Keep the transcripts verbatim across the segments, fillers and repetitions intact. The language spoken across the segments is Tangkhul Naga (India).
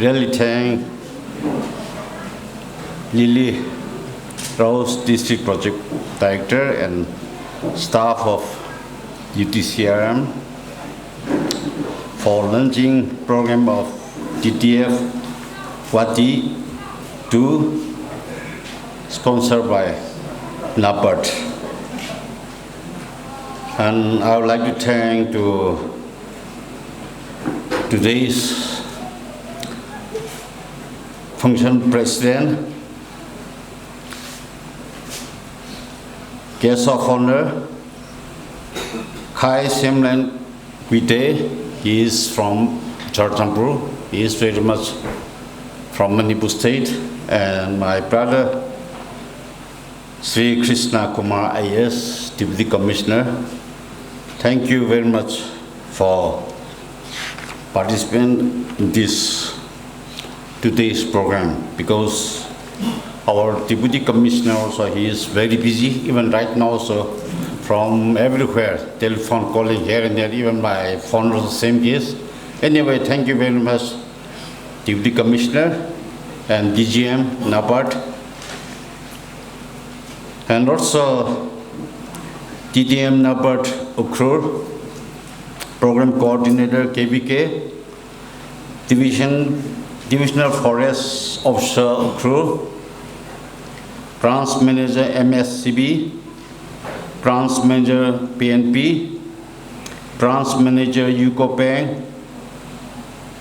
Really thank Lily Rose, District Project Director, and staff of U T C R M for launching program of T T F Guwahati two, sponsored by NABARD. And I would like to thank to today's function president, guest of honor, Khai Semlen Guite. He is from Churachandpur. He is very much from Manipur State. And my brother, Sri Krishna Kumar I A S, Deputy Commissioner, thank you very much for participant in this today's program, because our Deputy Commissioner also, he is very busy, even right now also, from everywhere, telephone calling here and there, even by phone also same case. Anyway, thank you very much, Deputy Commissioner and D G M, NABARD, and also D D M NABARD Ukhrul, Program Coordinator K V K, Division, Divisional Forest Officer Ukhrul, Branch Manager M S C B, Branch Manager P N P, Branch Manager UCO Bank,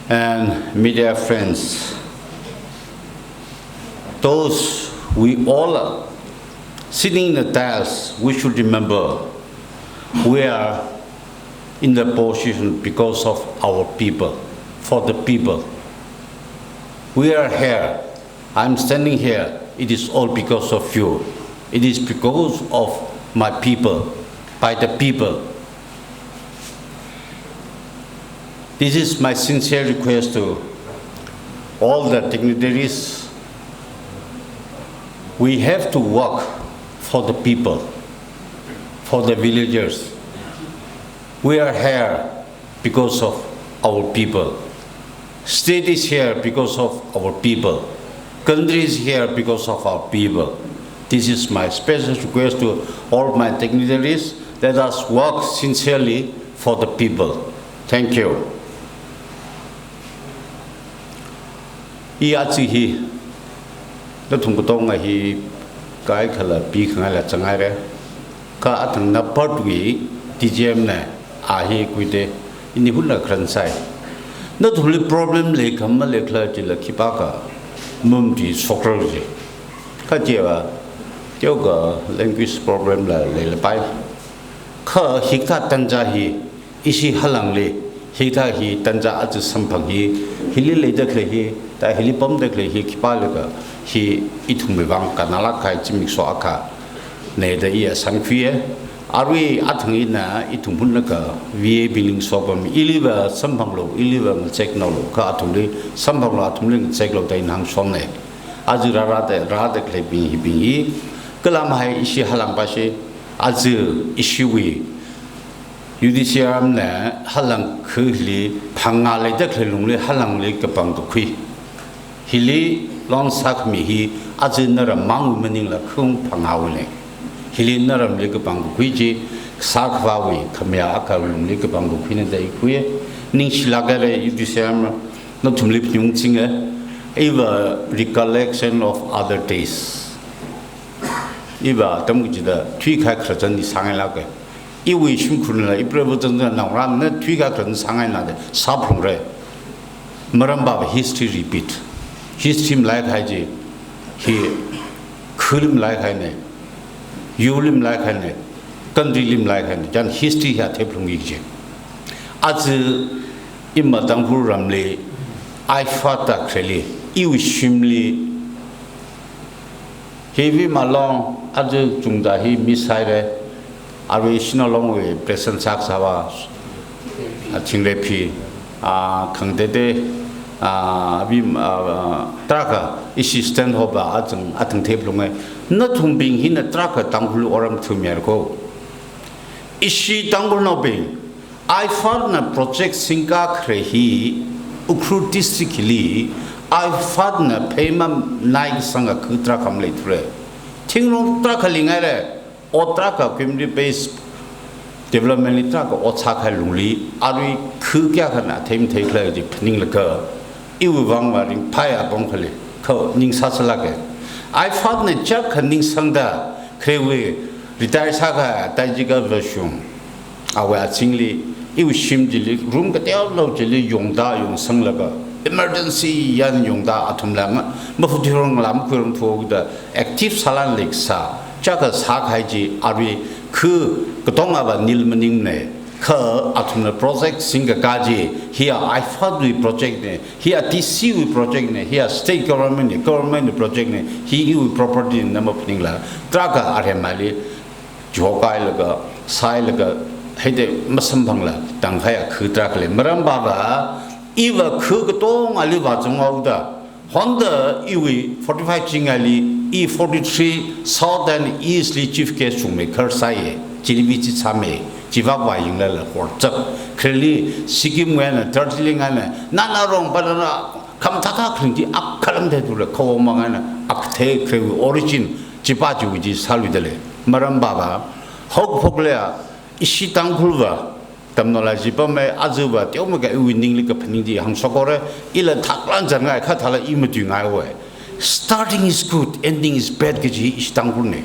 and media friends. Those we all are sitting in the dais, we should remember we are in the position because of our people, for the people. We are here. I'm standing here. It is all because of you. It is because of my people, by the people. This is my sincere request to all the dignitaries. We have to work for the people, for the villagers. We are here because of our people. State is here because of our people. Country is here because of our people. This is my special request to all my dignitaries. Let us work sincerely for the people. Thank you. I aja hi, nathum katonga hi, kaikhala pikhangaila chāngaire. Kha athang NABARD wui D G M na, a hi Guite, ini hunna kharan sai. Nathumli problem leikha maleikhala chila khipākha mum chi shokra ji. Kha chiva, teokha language problem la leilapai. Kha hikathā tanja hi, ishi halangli, hikathā hi tanja aja samphang hi, hili leida khalei hi, ta hili pamda khalei hi, khipālikha hi ithumwui vang kannalāk kahai zimiksho akha nei da iya sangkhuiya. Arui athang ina ithum hunna kha V A bingli shokpam, iliva samphanglu, iliva ngazeknaolu, kha athumli samphanglu, athumli ngazeklu da ina hāngshonna. Aja rārāda, rāda khaleibing hibing hi, kala mahai ishi halang pashi, aja ishiwui U T C R M na halang khali phangā leida khalei lungli halangli kapangkakhui. Hili loan sākhami hi aja naram mangwui maningla khaung phangāwui lei. Hili naramli kapangkakhui chi sākhavāwui khamayā akha lungli kapangkakhuina da ikhui. Ningshilāk haira U T C R M, nathumli phaningungchinga. Iva recollection of other days. Iva atam kachida thuikahai khararchan ni sāngailāka. Iwui shimkhurla, i prevu changda naongarāna thuikahai khararchan sāngaina da, sāphalungra. Maram pava history repeat. History malaikahai chi, hi khali malaikahaina, yurli malaikahaina, country li malaikahaina, chān history hi athei phalungki kaji. Aja ima Tangkhul ramli, aifata khareli, iwui shimli, hiwui malong, aja chungda hi miss haira, arui Shanao Longwui president sākasāva, a, Thingreiphi, a, khangatei, a, awui, a, tarākha ishi stand hoba, aja athang thei phalunga. Nathumbing hina tarākha Tangkhul otram thumihaira ko. Ishi Tangkhulnaobing, I F R na project singkā khare hi, Ukhrul district li IFAD na pheimamnai kasanga khu tarākha maleithura. Thingrong tarākha leingaira, ot tarākha community based development li tarākha ot sākahai lungli, arui khu kayākhana athei matheikhala kaji phaninglaga, iwui vangva ringphāya apong akhali, kha ning sāsālāka. IFAD na chākha ningsangda, kharewui retire sākahai Taiji Kavashung, awui azingli, iwui shim chili, room kateolao chili yongda yongsanglaga, emergency yan yongda athumla nga, mafuthuirong la makhuirong thuda, active sālala leikasā, chākha sākahai chi arui khu katongava nil maningmana, kha athumna project singkakā chi, hiya IFAD wui project na, hiya DC wui project na, hiya state government na, government wui project na, hi iwui property na maphaningla, tarākha aremali, chihokailaga, sāhailaga, haida masamphangla, tangkhaya khu tarākha lei. Maram baba, iva khu katongali vāzanghaoda, honda iwui forty-five chingali, i forty-three South and East li chief guest chungmei kharsai, chili visit sāmei, chivak vāyinglala horchap. Khareli Sikkim ngana, Darjeeling ngana, nana rong banana, khamathā khaling chi akhalam theithura, khaomang ngana, akthe kharewui origin, chipa chiwui chi sāluidalei. Maram baba, haokaphokli a, ishi Tangkhulva, tamnao la chipamei, ajava teomeikha iwui ningli kaphaning chi hāngshokhaora, ila thaklan zanngai kha thāla i matuingaihaowa. Starting is good, ending is bad kaji ishi Tangkhulna.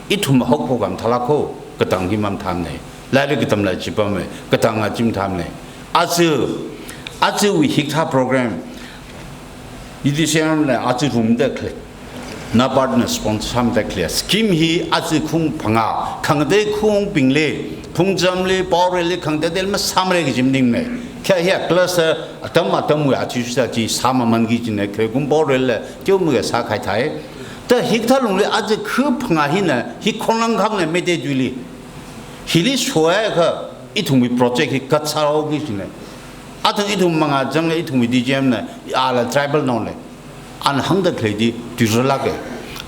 Ithum haokaphok mathālāka, katang hi mamathāmana. Lairik katamla chipamei, katang a chi mathāmana. Aja, ajawui hikathā program, UDCRM na aja rumda khalei, NABARD na sponsor sāmida khalei scheme hi aja khung phangā, khangatei khungbingli, Phungchamli, Paorali, khangateili masāmara kaji maningmana. Kha hiya cluster atam atamwui athishurda chi sāmamanki kajina, kharei kum Paorali teomeikha sākahai thai. Ta hikathā lungli aja khu phangā hina, hi khonglang khangna Meitei tuili. Hili soakha ithumwui project hi katsāhaoki kajina. Athang ithum mangā zangla ithumwui DGM na, ala tribal naona, ana hāngda khalei chi tuizarlāka.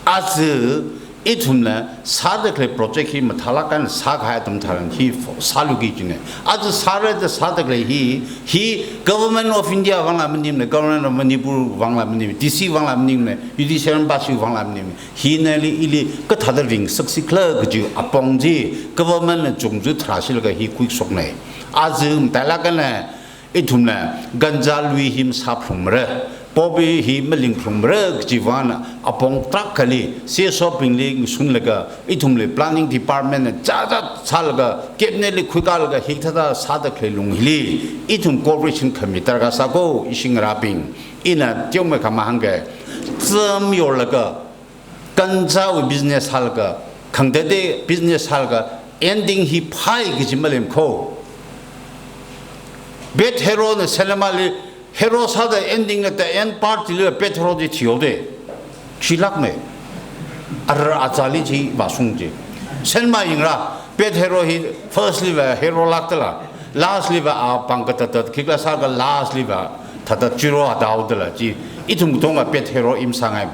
Aja ithumna sāda khalei project hi mathālāk eina sākahai atam tharan hi fo-, sāluki kajina. Aja sāra da sāda khalei hi, hi Government of India vangla maningmana, Government of Manipur vangla maningmana, DC vangla maningmana, UDCRM Bashi vangla maningmana. Hi nali ili kathāda ringsaksi khala kaji apong chi government na chungchu tharāshilaga hi khuishokna. Aja matailāk eina ithumna ganja lui hi masāphalungmara, poppy hi malingphalungmara kaji vangna apong tarākhali, CSO bingli ngasunlaga, ithumli planning department na chāchā sālaga, cabinet li khuikālaga hikathāda sāda khalei lung hili, ithum cooperation khami darkar sāko, ishi ngarābing. Ina teomeikha mahāngga, zam yorlaga, ganjawui business sālaga, khangatei business sālaga, ending hi phāi kaji maleimana ko. Pet hero na cinema li hero sāda ending na ta end part li pet hero chi thihaoda. Chilākmei. Ara achali chi vāshung chi. Cinema yingra, pet hero hi first li va hero lākdala, last li va apāng katatat khikhala sālaga last li va thāda zero a taodala chi. Ithum katonga pet hero i masāngai.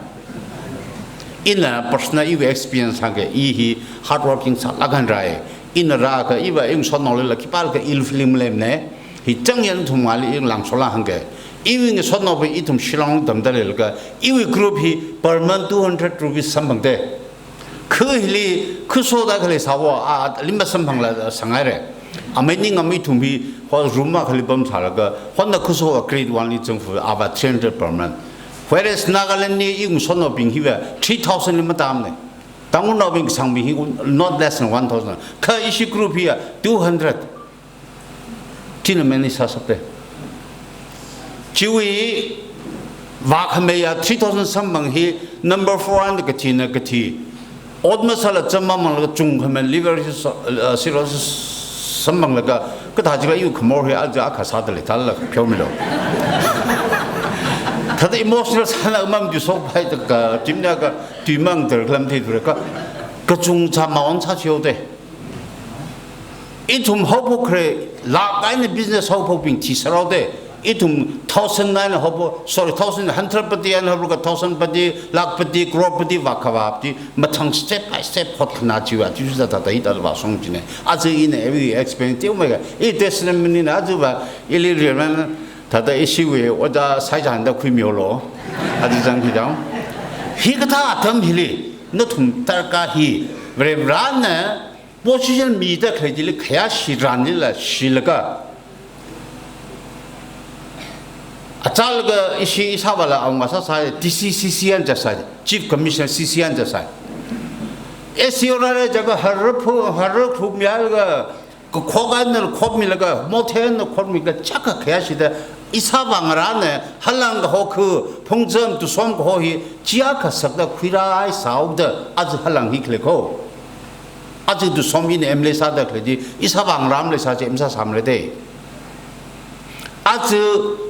Ina personal iwui experience hāngga, i hi hardworking sālāk eina rāi. Ina rākha iva i ngasotnaolila khipālakha iwui feeling maleimana. Hi chang yan ithum ngāli i langsola hāngga. Iwui ngasotnaobing ithum Shillong tamda leilaga, iwui group hi per month two hundred rupees samphangda. Khu hili, khuso da khalei sāwo, a, limba samphangla sāngaira. Amei ning amei ithum hi, ho room akhali pamsālaga, hona khuso a grade one li zangfa, ava three hundred per month. Whereas Nagaland li i ngasotnaobing hiva three thousand li matamna. Tangkhulnaobing kasangbing hi not less than one thousand. Kha ishi group hi a two hundred. China manage sāshapta. Chiwui vākhameiya three thousand samphang hi number four eina kathina kathi. Ot masāla chāmmamanglaga chungkhamei liver cirrhosis, uh, cirrhosis samphanglaga kathā jiakha iwui khamor hi aja akha sāda lei thālala pheomilu. Thāda emotional sāna mamtui shokpai da kha, chimna kha, tuimang dar khalam theithura kha, kachungchā maon sāchihaowa da. Ithum haophok kharei, lāk eina business haophokbing thisāhaowa da. Ithum thousand nine hopo, sorry, thousand, hundred pati and hopo ka thousand pati, lakh pati, crore pati vākhavā pati, mathang step by step hotkhana chiva, chi sāda thāda hithāda vāshung china. Aja ina every experience teomeikha, i testimony na aja va, ili riman, thāda ishiwui, oda saichan da khuimilu. Aja zang khi dang. Hikathā atam hili, nathum tarākha hi, Varena, position mida khalei chili khayāshi ranlila shilaga. Achālaga ishi ishāvāla awunga sāsai, D C C C N jasai, Chief Commissioner C C N jasai. S C O rāra jaga haraphu, harakhum yālaga, kakhok eina khokmilaga, mothe eina khokmilaga, chaka khayāshida, ishāvā ngarāna, halang kaho khu, phungzam tusom kaho hi, chiakha sakda khuirāi sāhaoda, aja halang hi khalei ko. Aja tusom ina M L A sāda khalei chi, ishāvā ngaramli sā chi M sā sāmara de. Aja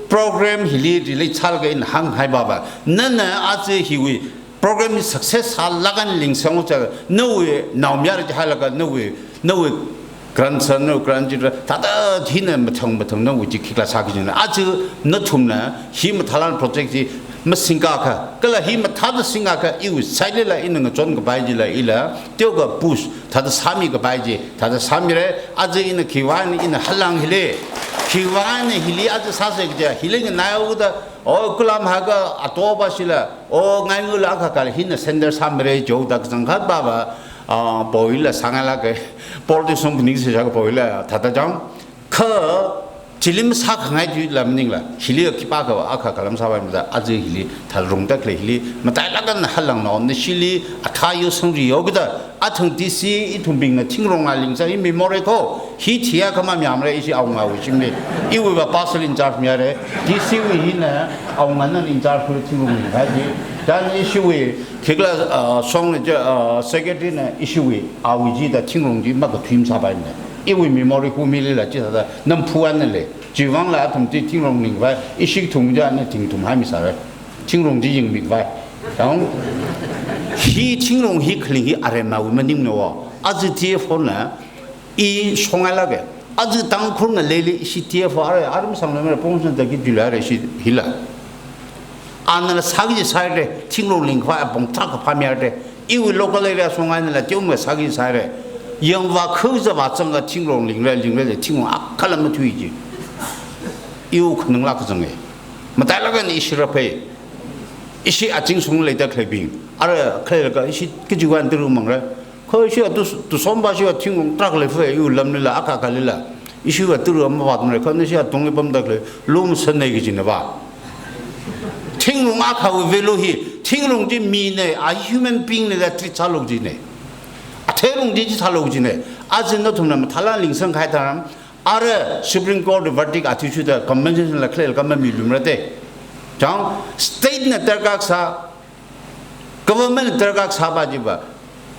program hili relate sālaga ina hānghai baba. Nana aja hiwui program hi success sālaga ningsang cha, nawui naomayara chi hailaga, nawui, nawui grandson, nawui grandchildren, thāda hina mathang mathang nawui chi khikla sāki jina. Aja nathumna, hi mathālāk project chi, masingkakha, kala hi mathāda singkakha, iwui side lila ina ngachon kapai chila ila, teokha push, thāda sāmi kapai chi, thāda sāmira, aja ina khiwui vang ina halang hili, khiwui vang hili aja sāsa kaja, hili nganaihaoda, o kulam haga ato ba shila, o ngaingula akha kala hina center sāmira joda kazang khat baba, ah, poila sāngailāka, politics song ningshi shaka poila, thāda jang, kha, chili masākhangai tuila maningla, hili khipākha akha kalam sāvai mada, aja hili tharungda khalei hili, matailāk eina halangna, nashili, athā yo sangri yo kada, athang D C ithumbingna thingrong aling sā, hi memory ko, hi thiya kama mayamra ishi awungawui shimli, iwui va pastor in charge mayara, D C wui hina, awungana in charge khuila thingrong ling kaji, dan ishiwui, khikla, ah, song na ja, ah, secretary na ishiwui, awui chida thingrong chi makathuim sāpai mada. Iwui memory khu milila chi sāda, namphu anale. Chiwui vangla athum chi thingrong lingvai, ishi thum ja na thing thum haimi sāra. Thingrong chi yingmikvai. Dang, hi thingrong hi khaling hi aremawui maningna wa. Aja T F O na, i shongailāka. Aja Tangkhul ngaleili ishi T F O ara, aram sanglamara pungsan taki dila ara ishi hila. Anala sāki sāra, thingrong lingkhavai apong tarākha phamayara. Iwui local area songainala teomeikha sāki sāra. Yangva khuza vāzanga thingrong lingra, lingra, thingrong akhala mathui ji. Iwui khananglāk kazanga. Matailāk eina ishi rāphai. Ishi aching sung leida khaleibing. Ara khaleilaga ishi kajiwui vang turu mangra. Kha ishi atu, tusom ba shiva thingrong tarākha leifai, iwui lamlila, akha akhalila. Ishiva turu mavātmara, kha nashi atung ipamda khalei, lumsānei kajina ba. Thingrong akhawui value hi, thingrong chi mina, a human being na da treat sālu kajina. Atheirong chi chi sālu kajina. Aja nathumna mathālāk lingsang kahai tharan, ara Supreme Court verdict athishurda compensation la khalei kama milumra de. Chang, state na darkar sā, government darkar sāba chiva,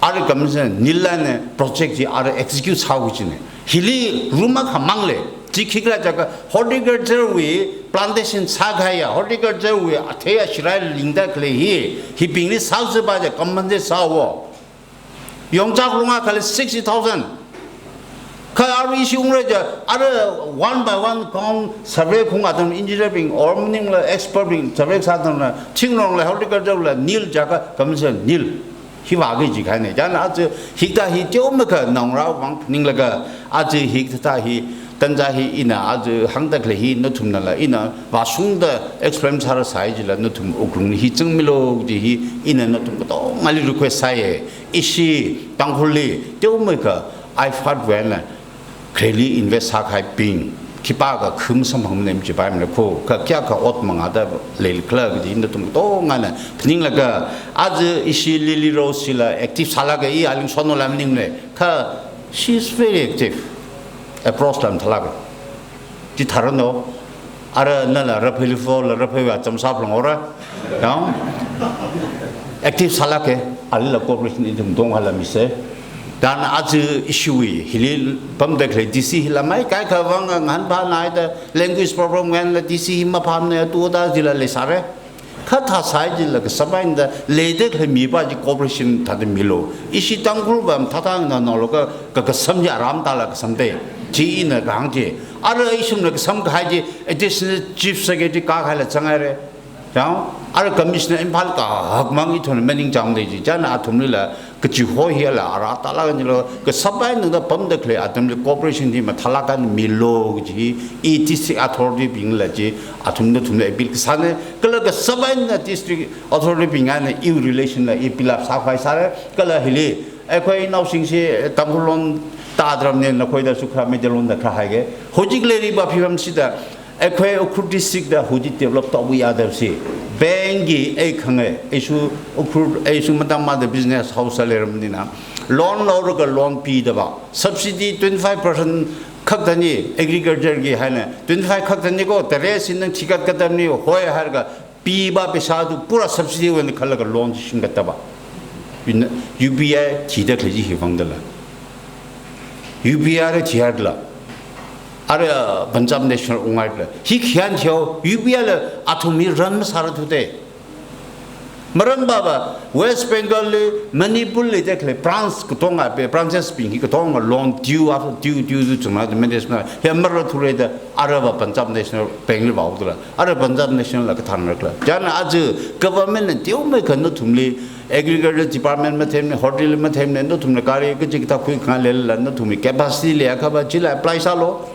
ara compensation nila na project chi ara execute sāhaoki jina. Hili room akha mangle, chi khikhala jiakha horticulture wui plantation sākahaiya, horticulture wui athei ashirai lingda khalei hi, hibingli sāzaba ja compensate sāhaowa. Yongchak rong akhali sixty thousand. Kha ara ishi ungra ja, ara one by one kong survey kung atam engineer bing, or maningla expert bing survey sā atamla, thingrongla horticulture la nil jiakha compensation nil. Hi vāki jikahaina. Chieina aja hikathā hi teomeikha naongarāwui vang phaninglaga, aja hikathā hi, tanja hi ina aja hāngda khalei hi nathumnala ina vāshungda explain sāra sai jila nathum wuklung hi chingmilu ji hi ina nathum katongali request sāya. Ishi Tangkhulli teomeikha IFAD wui eina khareli invest sākahaibing, khipākha khum samphangmana machipaimana kho, kha kayākha ot mangāda leikhala kaji nathum katongana phaninglaga, aja ishi Lily Rose chila active sālaga i aling sono la maningmana, kha she is very active. Approach la mathālaga. Chitharan no, ara nala rāphaili fo la rāphaiva cham sāphalangora. Yang active sālaga, alila cooperation ithum tongkhala misa. Dan aja ishiwui, hili pamda khalei D C hila mai kaikha vang ngahānphānaida language problem nganla D C hi maphāmana tu da jila leisāra. Kha thāsai jila kasāpaida leida khalei mipa chi cooperation thāda milu. Ishi Tangkhulva mathāthāna nolo ka, ka kasam ya ram tala kasam de. Chi ina kahāng chi. Ara ishumna kasam kahai chi Additional Chief Secretary kākahaila zanghaira. Chang, ara Commissioner Imphal kahakmang ithumna maningchāngda chi. Chieina athumlila kachihoi hila ara talāknilo, kasāpai nangda pamda khalei athumli cooperation hi mathālāk eina milu kaji hi, i district authority bingla chi, athum nathumli appeal kasāna, kala kasāpai na district authority bing eina iwui relation la i build up sākhavai sāra, kala hili, Eikhoi naosingshi Tangkhul loan tāda rāmana, nakhoida sukha Meitei loan da khara haike. Hojik leiriba phipam sida, eikhoi Ukhrul district da hojik develop tauya da si. Bank ki ei khangai, eisu Ukhrul, eisu matam mada business house leirāmana. Loan laoraga loan pida ba. Subsidy twenty-five percent khaktani agriculture ki haina. Twenty-five khaktani ko, the rest in nang thikat katamni hoi harga piba paisa tu pura subsidy wui eina khalaga loan chi shingkata ba. Ina U P I thida khalei chi hi vangdala. U P I ra thihardala. Ara Punjab National ungaidala. Hi khian theo U P I la athum hi run masāra thuda. Maram baba West Bengal li, Manipur li da khalei branch katonga pe, branches bing hi katonga loan due after due, due, due chungna management. Hi mara thureda ara ba Punjab National Bank li ba udala. Ara Punjab National la kathānrakhala. Chieina aja government na teomeikha nathumli, agriculture department mathemna, hotel mathemna, nathumli gari kachikathā khuikhangai leilala, nathumli capacity leiakha ba chila apply sālu.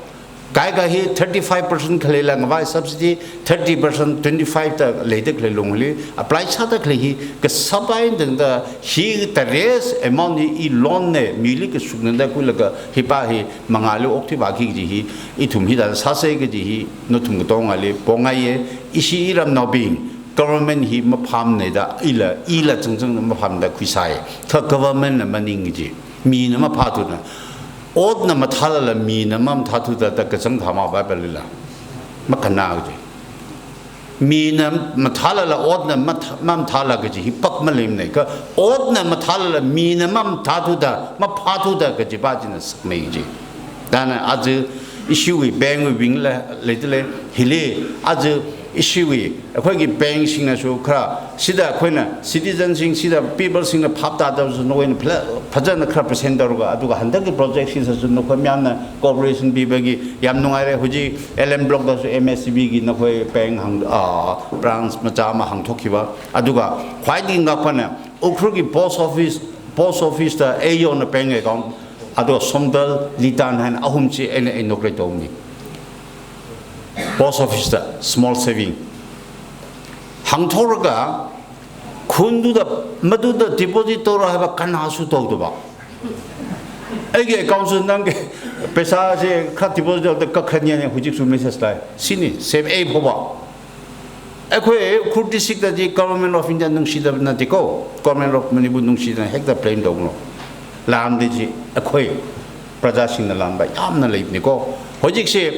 Kaikha hi thirty-five percent khaleila ngavai subsidy, thirty percent, twenty-five da leida khalei longli apply sāda khalei hi kasāpai tangda hi the rest amount hi i loan na mili kashukna da khuilaga hipa hi mangāli okthui vāki kaji hi, ithum hithāda sāsa kaji hi, nathum katongali pongaiya. Ishi iramnaobing, government hi maphāmana da, ila, ila chungchungna maphāmada khuisai. Kha government na maning kaji, mina maphāthuna. Otna mathālala mina mamathāthuda da kachang thāma Bible lila. Makhanā kaji. Mina mathālala otna math-, mamathāla kaji hi pak maleimana. Kha otna mathālala mina mamathāthuda, maphāthuda kajipa china sakmei kaji. Thāna aja ishiwui bank wui bingla leidalei, hili aja ishiwui, eikhoiki bank singnasu khara, sida eikhoina citizen sing, sida people singna phap tāda su, nakhoi phla-, phazana khara present taraga, aduga handakki project sisāsu nakhoi mayamna cooperation pibagi yam nungaira. Hojik L M Block dasu M S C B ki nakhoi bank hang, ah, branch machā ama hangthok khiva. Aduga khwaiding ngakpana, Ukhrulki post office, post office da eina bank account, aduga Somdal, Litan haina ahum chi eina inaugurate tongni. Post office da small saving. Hangthoraga, khundu da, madu da deposit toro haiba kanhasu tongda ba. Eiki account su nangki paisa chi khara deposit toro da kakhaniyane hojiksu message lai. Sini, same ei phoba. Eikhoi Ukhrul district da di Government of India nungshida nati ko, Government of Manipur nungshida hekta blame tonglo. Lam di chi, eikhoi, praja singna lam ba, yamna leini ko. Hojik si,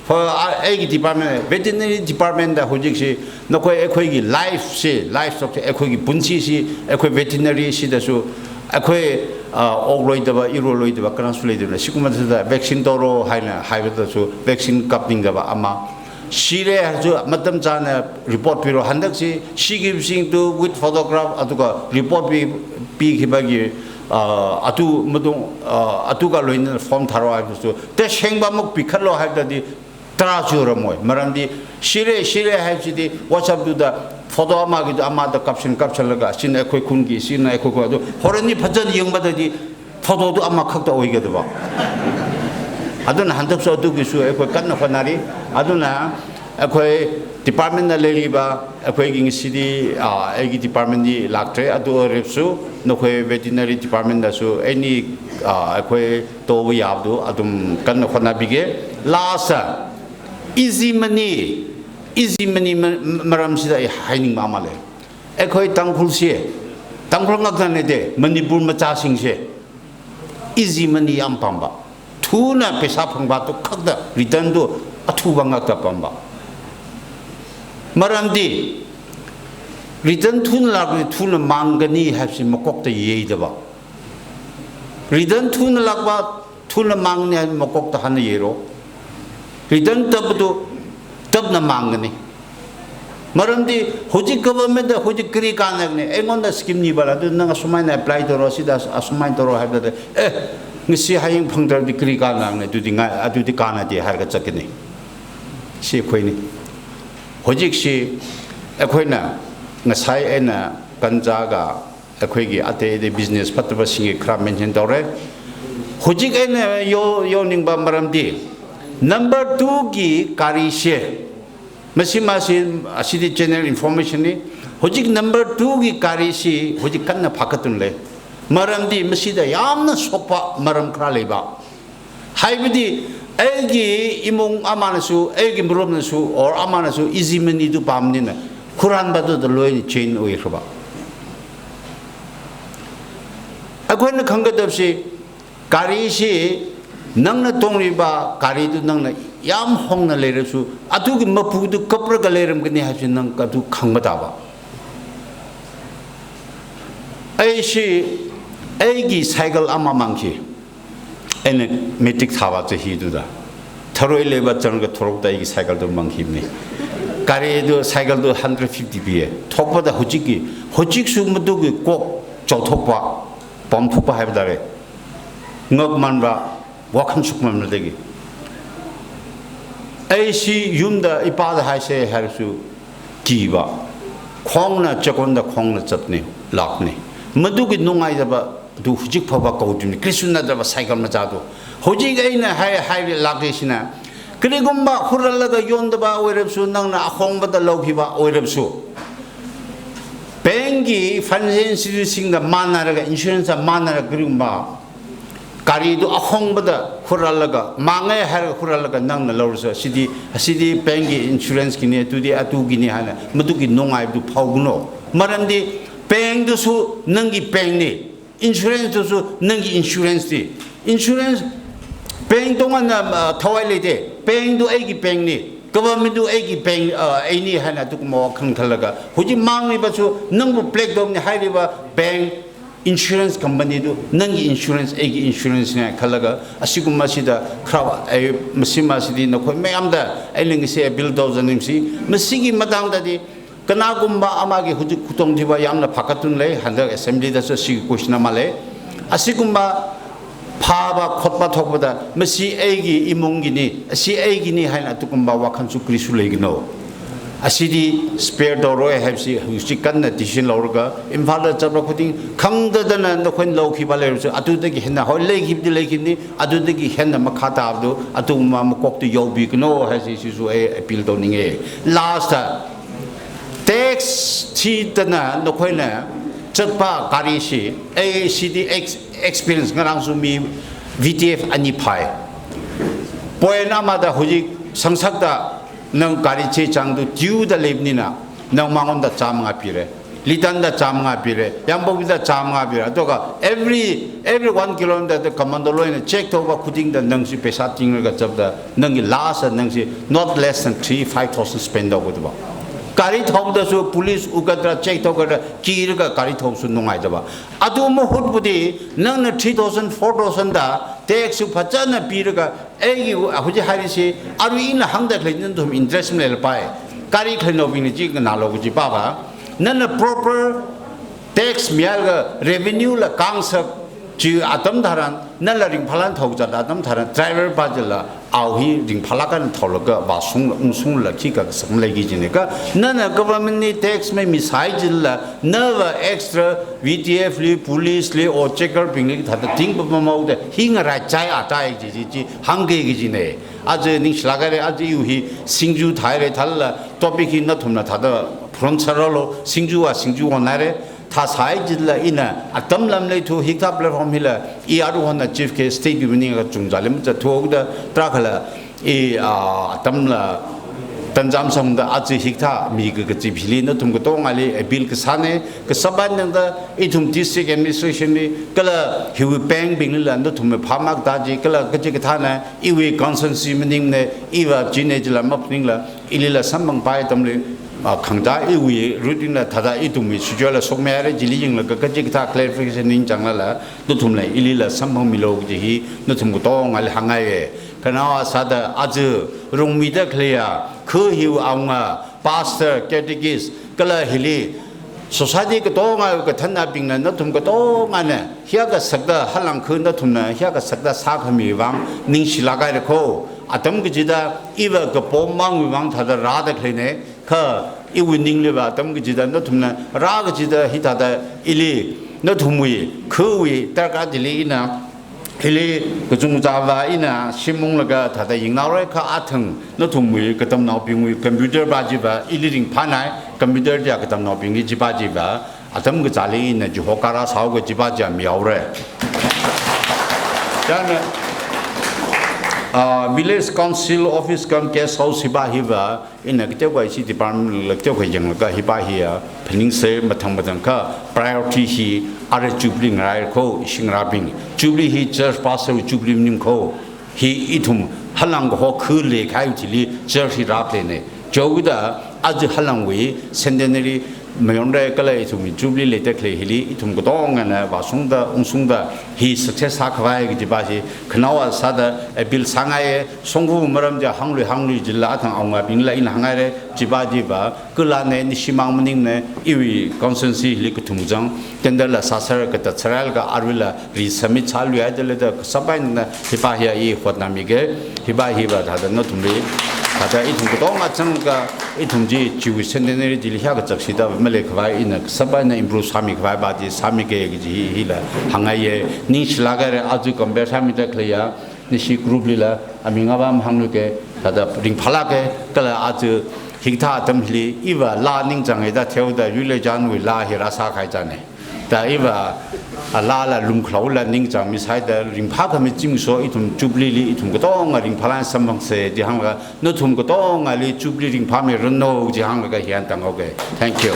ho, a, eiki department, veterinary department da hojik si, nakhoi eikhoiki life si, livestock si, eikhoiki punsi si, eikhoi veterinary si dasu, eikhoi, ah, ok loida ba, iro loida ba, kanhasu leida ba, sikumada vaccine toro haina, haiba dasu, vaccine kapningda ba ama. Shira hachu matam chāna report piro, handak si, shikibasing tu with photograph, aduga report pi, pi khibagi, ah, atu matung, ah, atu kaloina form thāro haibasu. Te shengba muk pikhatlo haida di, tara chu ramoi. Maramdi, shira, shira haisi di, WhatsApp tu da, photo ama ki tu ama da caption, caption laga, sina eikhoi khunki, sina eikhoi khun tu. Horan ni phazan yangba da di, photo tu ama khakta oikada ba. Aduna handaksu atu kisu eikhoi kanna hotnari. Aduna eikhoi department na leili ba, eikhoi ging city, ah, eiki department di laktre, atu ripsu, nakhoi veterinary department dasu, any, ah, eikhoi tobu yabdu, athum kanna hotnabige. Last, ah, easy money, easy money ma-, maram sida i hainingmamale. Eikhoi Tangkhul si, Tangkhul ngakta nete, Manipur machāsing si. Easy money yam pamba. Thuna paisa phangba tu khakta, return tu athuba ngakta pamba. Maramdi, return thuna lak, thuna mangkani haisi makokta yeida ba. Return thuna lakba, thuna mangni hai makokta hana yero. Return tap tu, tapna mangkani. Maramdi, hojik government da hojik kari kanakni, eingonda scheme ni bala, tu nang asumaina apply toro, sida asumaina toro haibala, eh, Ngasi hayang phangtharan degree kānang ne, adudi ngai, adudi kānade hailaga zatkane. Shi khuini. Hojikshi, akhuina, ngasai eina kanza ga, akhuigi ate de business phatabasingki khara mention tore. Hojik eina yo, yo ningba maramdi. Number two ki gari shi. Masi masi, asidi general information ni. Hojik number two ki gari shi, hojik kanna phakatun le. Maramdi masida yamna sokpa maram khara leiba. Haibadi, aigi imung amanasu, aigi murumnasu, or amanasu, easy money tu pamnina. Khuran badu da loin chain oi khaba. Akhuina khangkatapsi, gari shi, nangna tongriba, gari tu nangna yam hongna leirasu, atuki mapu tu kapra ka leiram kani hachi nang katu khangmataba. Aishi, aigi cycle ama mangki. Eina matric thāba chahi tuda. Tharoi leiba chang ka thorok da aigi cycle tu mangkimni. Gari tu cycle tu hundred fifty pi e. Thokpa da hojikki. Hojiksu matuki kok chao thokpa. Pam thokpa haiba dare. Ngak manba. Wakhan shukman madegi. Aishi yumda ipada haise haisu kiba. Khongna chakonda khongna zatni, lakni. Matuki nungai daba, tu hojik phaba kaudimni. Krisuna daba cycle macha tu. Hojik eina hai, hai laki sina. Karigumba huralaga yondaba oirapsu, nangna ahongba da laukhiba oirapsu. Bank ki financial institution da manaraga, insurance da manaraga karigumba. Gari tu ahongba da huralaga, mangai haira huralaga nangna laursa, sidi, sidi bank ki insurance kini, tudi atu kini hana, matuki nungai tu phao kuno. Maramdi, bank tusu nangki bank ni, insurance tusu nangki insurance ni. Insurance, bank tongana, ah, thawai leite, bank tu aigi bank ni, government tu aigi bank, ah, aini hana tu kuma khangthalaga. Hojimang ni basu, nangbu black dom ni hairiba bank, insurance company tu, nangki insurance, aigi insurance ni khalaga, asiguma sida, khara, ai, masima sidi, nakhoi mayamda, ai, ningse appeal tau zanimsi, masigi matangdadi, kanagumba amagi hojik khutong thiba yamna phakatun lei, handa assembly dasu si question ama lei, asigumba phaba khotpa thokpada, masi aigi imung kini, asi aigini haina tukumba wakhansu krisu leikino. Asidi spare doroi haibsi, hujik kanna decision lauraga, Imphal da chapra khuting, khangda dana nakhon laukhiba leirasu, atudagi henna, hoi leikhibdi leikhibni, atudagi henna makhatabdu, atuma makoktu yaobikino, haisi sisu ai appeal tauninge. Last, tax thidana, nakhoina, chatpa gari shi, ai sidi ex-, experience ngarangsu mi V T F ani phai. Point amada hujik sangsakda nang gari che changdu due da leibnina, nang mangonda chamnga pire. Litan da chamnga pire. Yangpokpi da chamnga pire. Adoka every, every one kilometer da commando loina check tauba khuting da nangsi pesa tingra chapda nangki last nangsi not less than three, five thousand spend tau kutuba. Gari thaodasu police ugadra check tau kada kiraga gari thaosu nungai daba. Adu mahutbudi nangna three thousand, four thousand da tax su phachana piraga, aigi hujik hairisi, aru ina hangda khalei nathum interest maleila pai. Gari khalei naobingna chi nalo kuji paba. Nana proper tax mialga revenue la kangsak chi atam tharan, nala ringphalan thaoda atam tharan, driver pa jila, au hi ringphala kan thaolaga, vasungla, ungsungla, khikha sakmaleiki jine ka, nana government ni tax mai misai jila, nava extra V T F li, police li, o checker bingli, thada ting pa pa mau de, hi ngarai chai atai ji ji ji, hangke ki jine. Aja ningshilakare, aja iu hi, singju thaire, thala, topic hi nathumna thada, phron saralo, singju a, singju onare, thasai jila ina, atam lam lei thu, hikta platform hila, i aru hona chief ke state union ka chungja lim cha thu da, trakhala, i, a, atam la, tanjam sangda, aja hikta, mi ka ka chief hili, nathum katongali, appeal kasane, kasaban nangda, ithum district administration li, kala hiwi bank bingli la, nathum phamak daji, kala kachi kathana, iwi constituency maningna, iva jine jila mapningla, ilila samphang pai atamli, a, khangda iwi routine la thada ithumwui schedule la sokmare jili yinglaga kachi katha clarification ningchangla la, nathumla ilila samphang milo kaji hi, nathum katongali hāngngai e. Khanao sāda aja rungmida khaleiya, khu hiu aunga, pastor, catechist, kala hili, Society katongawui kathānnabingna nathum katongana hiyākha sakta halangkhu nathumna hiyākha sakta sākhami vang ningshilāk haira kho. Atam kachida iva kapom mangwui vang thāda rāda khaleina, kha iwui ningliva atam kachida nathumna rā kachida hithāda ili nathumwui khuwui darkar chili ina hili kachungchāva ina shim unglaga thāda yangnaora. Kha athang nathumwui katamnaobingwui computer va chiva ili ringphānai, computer chiya katamnaobingli chiva chiva atam kachāli ina chiho kara sāhaoga chiva chiya mihaora. Chieina, ah, Village Council Office cum Guest House hiva hiva ina kateokha ishi department la kateokha yanglaga hiva hiya phaningse. Mathang mathang kha priority hi ara Jubilee ngarāi kho, ishi ngarābing. Jubilee hi church pastor Jubilee maning kho. Hi ithum halang kaho khu leikahai chili church hi rāpleina. Chiwuida aja halangwui centenary mayonra kala ithum Jubilee leida khalei hili ithum katongana vāshungda ungsungda hi success sākhavai kajiva hi khanaowa sāda appeal sāngaiya. Shongfa maram chiya hānglui hānglui jila athang awungabingla ina hānghaira, chiva chiva kala ne nishimang maningna iwui constituency hili kathum kachang tender la sāser kata charailga aruila resubmit sāluihaida leida kasāpai na hiva hiya i hotnāmiga. Hiva hiva thāda nathumli thāda ithum katonga changlaga ithum chi chiwui centenary chili hiyākha chakshida maleikhavai ina kasāpai na improve sāmikhavai va chi sāmiga kaji hi, hila hāngngaiya. Ningshilāk haira, aja compare sāmida khaleiya nashi group lila aming ava mahāngluga, thāda ringphālāka. Kala aja hikathā atam hili iva laa ningchānga da theoda yuileichanwui laa hi rāsākahai chāna. Da iva, a, laala lumkhalaola ningchāngmisāhaida ringphākhami zimiksho ithum Jubilee li ithum katonga ringphālāk samphangsa chi hānglaga nathum katongali Jubilee ringphāmiranu chi hānglaga hi eina tānghaoga. Thank you.